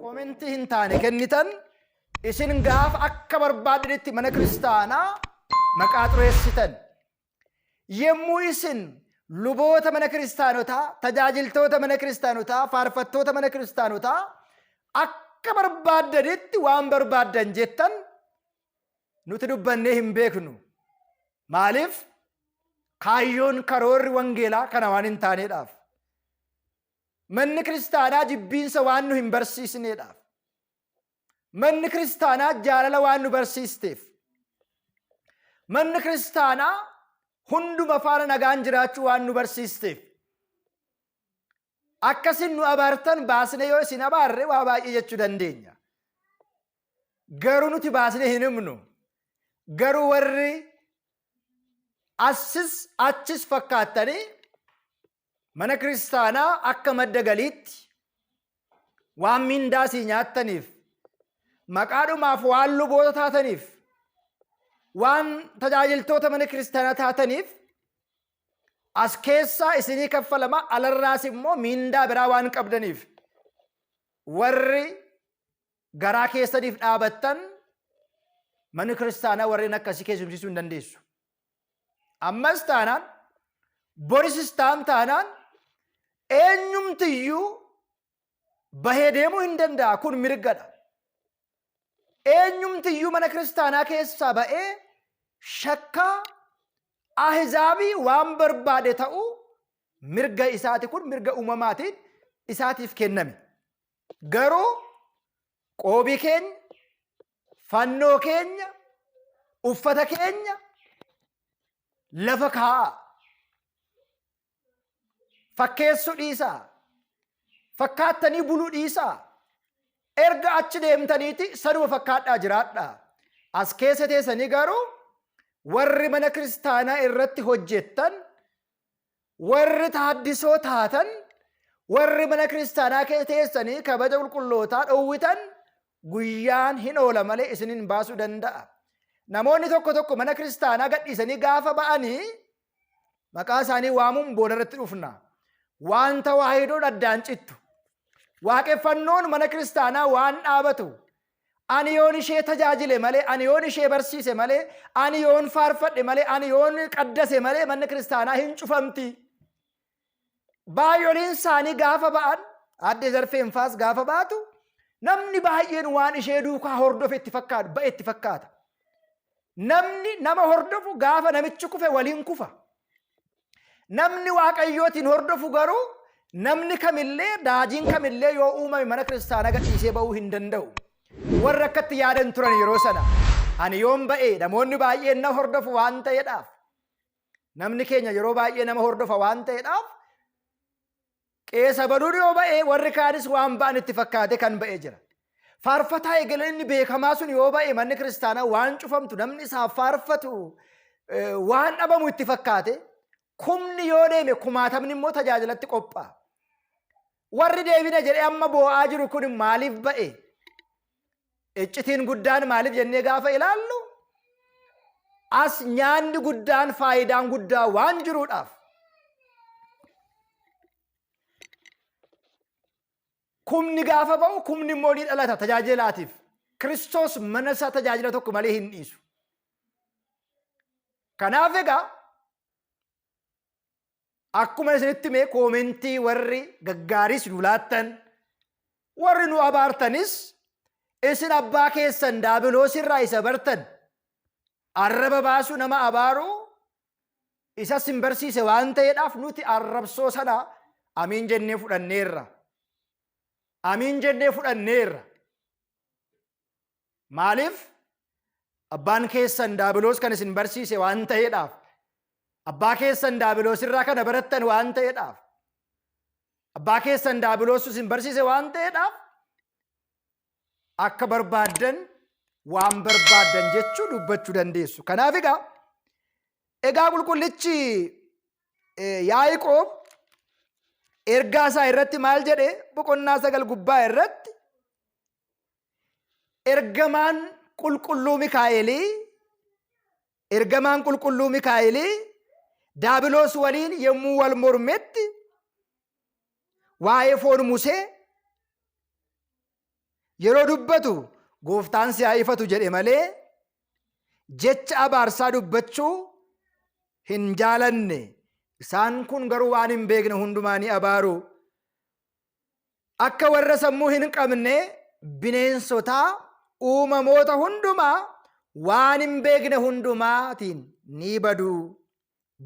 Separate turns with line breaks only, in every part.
Komentii hin taane kennitan isin gaafa akka barbaaddanitti mana kiristaanaa maqaa xureessitan. Yemmuu isin luboota mana kiristaanotaa, tajaajiltoota mana kiristaanotaa, faarfattoota mana kiristaanotaa akka barbaaddanitti waan barbaaddan jettan nuti dubbannee hin beeknu. Maaliif? Kaayyoon karoorri wangeelaa kana waan hin taaneedhaaf. Manni kiristaanaa jibbiinsa waan nu hin barsiisneedhaaf. Manni kiristaanaa jaalala waan nu barsiisteef. Manni kiristaanaa hunduma faana nagaan jiraachuu waan nu barsiisteef. Akkasin nu abaartan baasnee yoo isin abaarre waa baay'ee jechuu dandeenya. Garuu nuti baasnee hin himnu. Garuu warri assis achis fakkaattanii mana kiristaanaa akka madda galiitti waan mindaa sii nyaattaniif maqaadhumaaf waan luboota taataniif waan tajaajiltoota mana kiristaanaa taataniif as keessaa isinii kaffalama, alarraas immoo mindaa biraa waan qabdaniif warri garaa keessaniif dhaabattan manni kiristaanaa warreen akkasii keessumsiisuu hin dandeessu. Ammas taanaan borisis taan taanaan eenyumtiyyuu bahee deemuu hin danda'a, kun mirgadha. Eenyumtiyyuu mana kiristaanaa keessaa ba'ee shakkaa ahizaabii waan barbaade ta'uu mirga isaati, kun mirga uumamaatiin isaatiif kenname. Garuu qoobii keenya, fannoo keenya, uffata keenya lafa kaa'aa. Fakkeessuu dhiisaa. Fakkaattanii buluu dhiisaa. Erga achi deemtaniiti sanuma fakkaadhaa jiraadhaa. As keessa teessanii garuu warri mana kiristaanaa irratti hojjettan, warri taaddisoo taatan, warri mana kiristaanaa keessa teessanii kabaja qulqullootaa dhowwitan guyyaan hin oola malee isinin baasuu danda'a. Namoonni tokko tokko mana kiristaanaa gadhiisanii gaafa ba'anii maqaa isaanii waamuun booda irratti dhufna. Waan tawaahidoon addaan cittu. Waaqeffannoon mana kiristaanaa waan dhaabatu. Ani yoon ishee tajaajile malee, ani yoon ishee barsiise malee, ani yoon faarfadhe malee, ani yoon qaddase malee manni kiristaanaa hin cufamti. Baay'oliin isaanii gaafa ba'an, Aadde Zarfeen faas gaafa baatu, namni baay'een waan ishee duukaa hordofe itti fakkaatu, ba'e itti fakkaata. Namni nama hordofu gaafa namichi kufe waliin kufa. Namni Waaqayyootiin hordofu garuu namni kamillee daajiin kamillee yoo uumame mana kiristaanaa gadhiisee ba'uu hin danda'u. Warra akkatti yaadan turan yeroo sana. Ani yoon ba'e namoonni baay'een na hordofu waan ta'eedhaaf. Namni keenya yeroo baay'ee nama hordofa waan ta'eedhaaf qeesa baduun yoo ba'e warri kaanis waan ba'an itti fakkaate kan ba'ee jira. Faarfataa eegalan inni beekamaa sun yoo ba'e manni kiristaanaa waan cufamtu, namni isaaf faarfatu waan dhabamu itti fakkaate, kumni yoo deeme kumaatamni immoo tajaajilatti qophaa'a. Warri deebina jedhee amma boo'aa jiru kun maaliif ba'e? Iccitiin guddaan maaliif jennee gaafa ilaallu as nyaanni guddaan faayidaan guddaa waan jiruudhaaf. Kumni gaafa ba'u kumni immoo ni dhalata tajaajilaatiif. Kiristoos mana isaa tajaajila tokko malee hin dhiisu. Kanaaf egaa akkuma isinitti mee koomentii warri gaggaaris nu laattan, warri nu abaartanis, isin abbaa keessan daabiloos irraa isa bartan arraba baasuu, nama abaaruu isas hin barsiise waan ta'eedhaaf nuti arrabsoo sana amiin jennee fudhanneerra. Amiin jennee fudhanneerra. Maaliif? Abbaan keessan daabiloos kan isin barsiise waan ta'eedhaaf. Abbaa keessan daabiloos irraa kana barattan waan ta'eedhaaf. Abbaa keessan daabiloos isin barsiise waan ta'eedhaaf akka barbaaddan waan barbaaddan jechuu dubbachuu dandeessu. Kanaaf egaa qulqullichi Yaaqoob ergaa isaa irratti maal jedhe? Boqonnaa 9 gubbaa irratti Ergamaan qulqulluu Mikaa'elii ergamaan qulqulluu Mikaa'elii Daabiloos waliin yommuu wal mormetti waa'ee foon Musee yeroo dubbatu gooftaan si haa ifatu jedhe malee jecha abaarsaa dubbachuu hin jaalanne. Isaan kun garuu waan hin beekne hundumaa ni abaaru. Akka warra sammuu hin qabne bineensotaa uumamoota hundumaa waan hin beekne hundumaatiin ni badu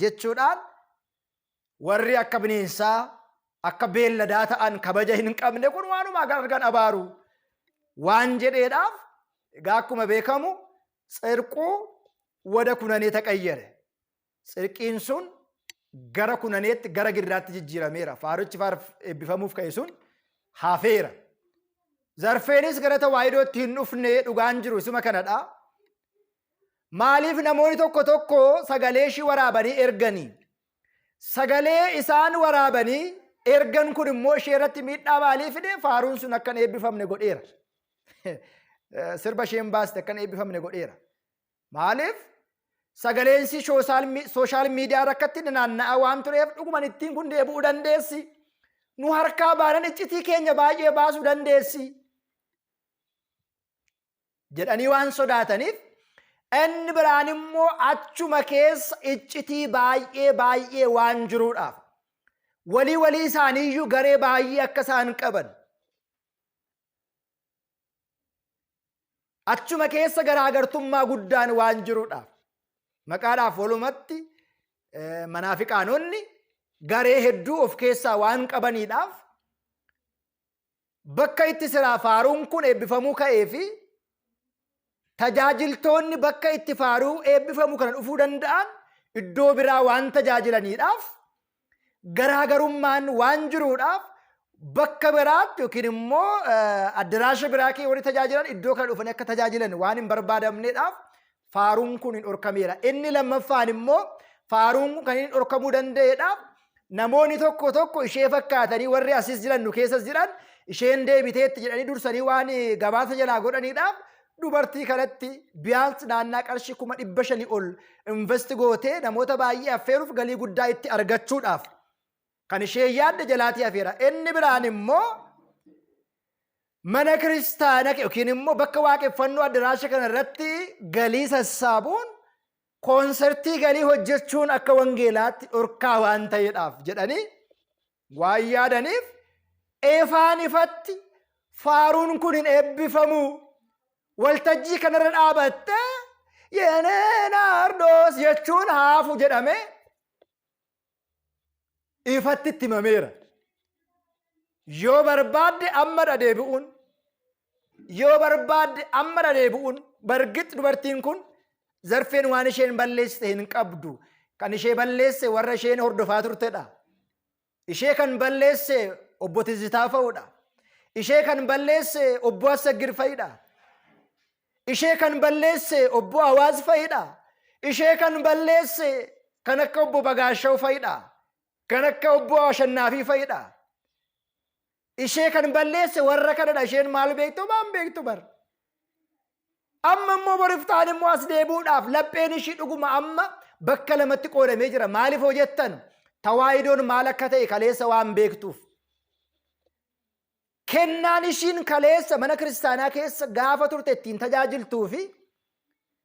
jechuudhaan warri akka bineensaa akka beelladaa ta'an kabaja hin qabne kun waanuma argan abaaru waan jedheedhaaf egaa akkuma beekamu tsirquu wada kunanee taqayyare. Tsirqiin sun gara kunaneetti gara girraatti jijjiirameera. Faaruchi faarf eebbifamuuf ka'e sun hafeera. Zarfeenis gara tawaahidootti hin dhufne dhugaan jiru isuma kanadha. Maaliif namoonni tokko tokko sagalee ishii waraabanii erganii? Sagalee isaan waraabanii ergan kun immoo ishee irratti miidhaa maalii fide? Faaruun sun akka hin eebbifamne godheera. Sirba isheen baaste akka hin eebbifamne godheera. Maaliif? Sagaleen isii sooshaal miidiyaa irra akkatti naanna'aa waan tureef dhuguman ittiin kun deebi'uu dandeessi. Nu harkaa baanan iccitii keenya baay'ee baasuu dandeessi. Jedhanii waan sodaataniif inni biraan immoo achuma keessa iccitii baay'ee baay'ee waan jiruudhaaf walii walii isaaniiyyuu garee baay'ee akka isaan qaban achuma keessa garaagartummaa guddaan waan jiruudhaaf maqaadhaaf walumatti manaafiqaanonni garee hedduu of keessaa waan qabaniidhaaf bakka itti siraa faaruun kun eebbifamuu ka'ee fi tajaajiltoonni bakka itti faaruu eebbifamu kana dhufuu danda'an iddoo biraa waan tajaajilaniidhaaf garaagarummaan waan jiruudhaaf bakka biraatti yookiin immoo addaraasha biraa kee warri tajaajilan iddoo kana dhufanii akka tajaajilan waan hin barbaadamneedhaaf faaruun kun hin dhorkameera. Inni lammaffaan immoo faaruun kun kan inni dhorkamuu danda'eedhaaf namoonni tokko tokko ishee fakkaatanii warri asis jiran nu keessas jiran isheen deebiteetti jedhanii dursanii waan gabaasa jalaa godhaniidhaaf dubartii kanatti biyaans naannaa qarshii 500,000 ol invest gootee namoota baay'ee affeeruuf galii guddaa itti argachuudhaaf kan ishee yaadde jalaatii hafeera. Inni biraan immoo mana kiristaana yookiin immoo bakka waaqeffannoo addaraasha kana irratti galii sassaabuun koonsertii galii hojjechuun akka wangeelaatti dhorkaa waan ta'eedhaaf jedhanii waan yaadaniif efaan ifatti faaruun kun hin eebbifamu waltajjii kanarra dhaabattee yenee naardoos jechuun haafu jedhame ifatti itti himameera. Yoo barbaadde ammadha deebi'uun yoo barbaadde ammadha deebi'uun bargix dubartiin kun zarfeen waan isheen balleessite hin qabdu. Kan ishee balleesse warra isheen hordofaa turtedha. Ishee kan balleesse obbo Tizitaa fa'uudha. Ishee kan balleesse obbo Assaggir fa'idha. Ishee kan balleesse obbo Awaaz fa'idha. Ishee kan balleesse kan akka obbo Bagaashaw fa'idha. Kan akka obbo Ashannaafii fa'idha. Ishee kan balleesse warra kanadha. Isheen maal beektu maan beektu bar. Amma immoo boriftaan immoo as deebi'uudhaaf lapheen ishii dhuguma amma bakka lamatti qoodamee jira. Maaliif hoo jettan tawaayidoon maal akka ta'e kaleessa waan beektuuf. Kennaan ishiin kaleessa mana kiristaanaa keessa gaafa turte ittiin tajaajiltuu fi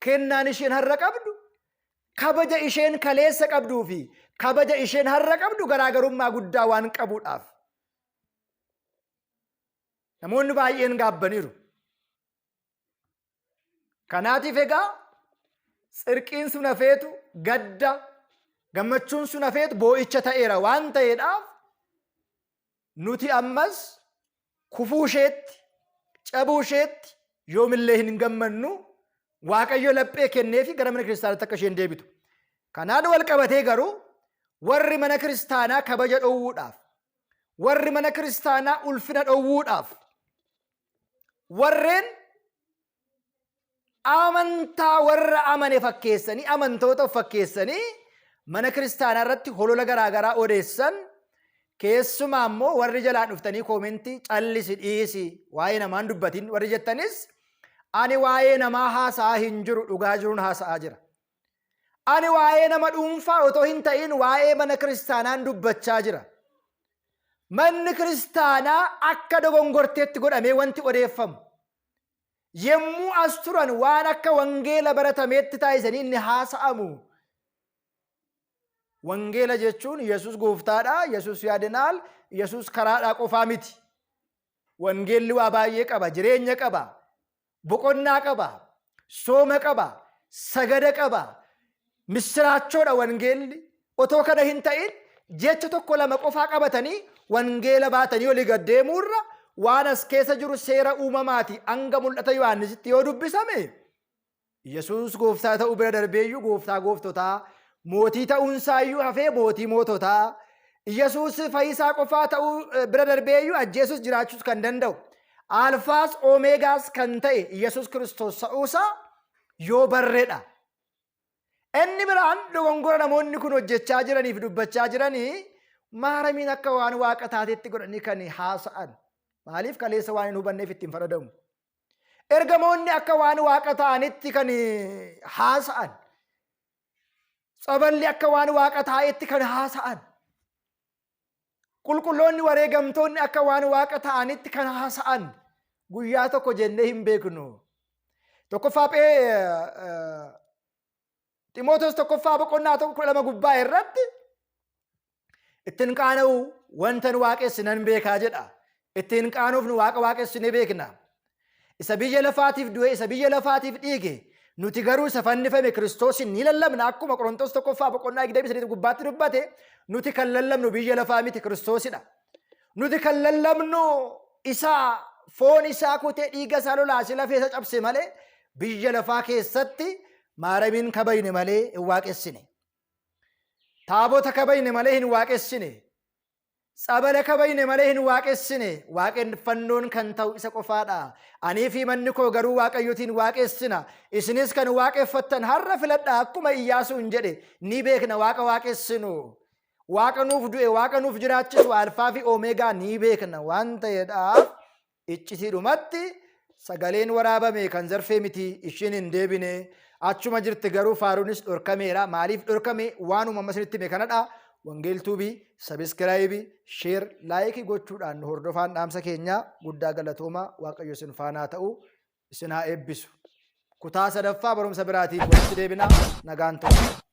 kennaan isheen har'a qabdu kabaja isheen kaleessa qabduu fi kabaja isheen har'a qabdu garaagarummaa guddaa waan qabuudhaaf. Namoonni baay'een gaabbaniiru. Kanaatiif egaa tsirqiin sun hafeetu gadda, gammachuun sun hafeetu boo'icha ta'eera waan ta'eedhaaf nuti ammas kufuu isheetti, cabuu isheetti yoomillee hin gammannu Waaqayyo laphee kenneefi gara mana kiristaanaatti akka isheen deebitu. Kanaan wal qabatee garuu warri mana kiristaanaa kabaja dhowwuudhaaf, warri mana kiristaanaa ulfina dhowwuudhaaf, warreen amantaa warra amane fakkeessanii amantoota of fakkeessanii mana kiristaanaa irratti holola garaagaraa odeessan keessumaa immoo warri jalaa dhuftanii koomentii callisi dhiisi waa'ee namaan dubbatin warri jettanis Ani waa'ee namaa haasa'aa hin jiru, dhugaa jiruun haasa'aa jira. Ani waa'ee nama dhuunfaa otoo hin ta'in waa'ee mana kiristaanaan dubbachaa jira. Manni kiristaanaa akka dogongorteetti godhamee wanti odeeffamu. Yemmuu as turan waan akka wangeela baratameetti taasisanii inni haasa'amu. Wangeela jechuun Yesuus gooftaadha, Yesuus yaadinaal, Yesuus karaadhaa qofaa miti. Wangeelli waa baay'ee qaba, jireenya qaba, boqonnaa qaba, sooma qaba, sagada qaba, missiraachoodha wangeelli. Otoo kana hin ta'in jecha tokko lama qofaa qabatanii wangeela baatanii olii gad deemuurra waan as keessa jiru seera uumamaati hanga mul'ata Yohaannisitti yoo dubbisame Yesuus gooftaa ta'uu bira darbeeyyuu gooftaa gooftotaa, mootii ta'uunsaayyuu hafee mootii moototaa, Yesuus fayyisaa qofaa ta'uu bira darbeeyyuu ajjeesus jiraachuus kan danda'u, Alfaas Oomeegaas kan ta'e Yesuus Kiristoos ta'uusaa yoo barredha. Inni biraan dogongora namoonni kun hojjechaa jiraniif dubbachaa jiranii maaramiin akka waan waaqa taatetti godhanii kan haasa'an. Maaliif kaleessa waan hin hubanneef ittiin faradamu. Ergamoonni akka waan waaqa ta'anitti kan haasa'an. Tsaballi akka waan waaqa taa'etti kan haasa'an. Qulqulloonni wareegamtoonni akka waan waaqa ta'anitti kan haasa'an. Guyyaa tokko jennee hin beeknu. Tokkoffaa phee Ximootos tokkoffaa boqonnaa 1 12 gubbaa irratti ittiin qaana'u wanta nu waaqessi nan beekaa jedha. Ittiin qaanuuf nu waaqa waaqessu ni beekna. Isa biyya lafaatiif du'e, isa biyya lafaatiif dhiige, nuti garuu isa fannifame Kiristoosin ni lallabna. Akkuma Qorontos tokkoffaa boqonnaa 23 gubbaatti dubbate, nuti kan lallabnu biyya lafaa miti, Kiristoosidha. Nuti kan lallabnu isa foon isaa kutee dhiiga isaa lolaasee lafee isa cabse malee biyya lafaa keessatti maaramiin kabajne malee hin waaqessine. Taabota kabajne malee hin waaqessine. Tsabala kabajne malee hin waaqessine. Waaqeffannoon kan ta'u isa qofaadha. Anii fi manni koo garuu Waaqayyotiin waaqessina. Isinis kan waaqeffattan har'a filadha akkuma Iyyaasuun jedhe ni beekna waaqa waaqessinu. Waaqa nuuf du'e, waaqa nuuf jiraachisu, alfaa fi oomeegaa ni beekna waan ta'eedhaaf iccitiidhumatti sagaleen waraabame kan zarfee miti ishiin hin deebine achuma jirti garuu faaruunis dhorkameera. Maaliif dhorkame? Waanuma amma isinitti hime kanadha. Wangeel Tuubii sabiskiraayibii, sheer, laayikii gochuudhaan nu hordofaan dhaamsa keenya guddaa galatooma. Waaqayyo isin faanaa ta'u, isin haa eebbisu. Kutaa sadaffaa barumsa biraatiin walitti deebina. Nagaan tura.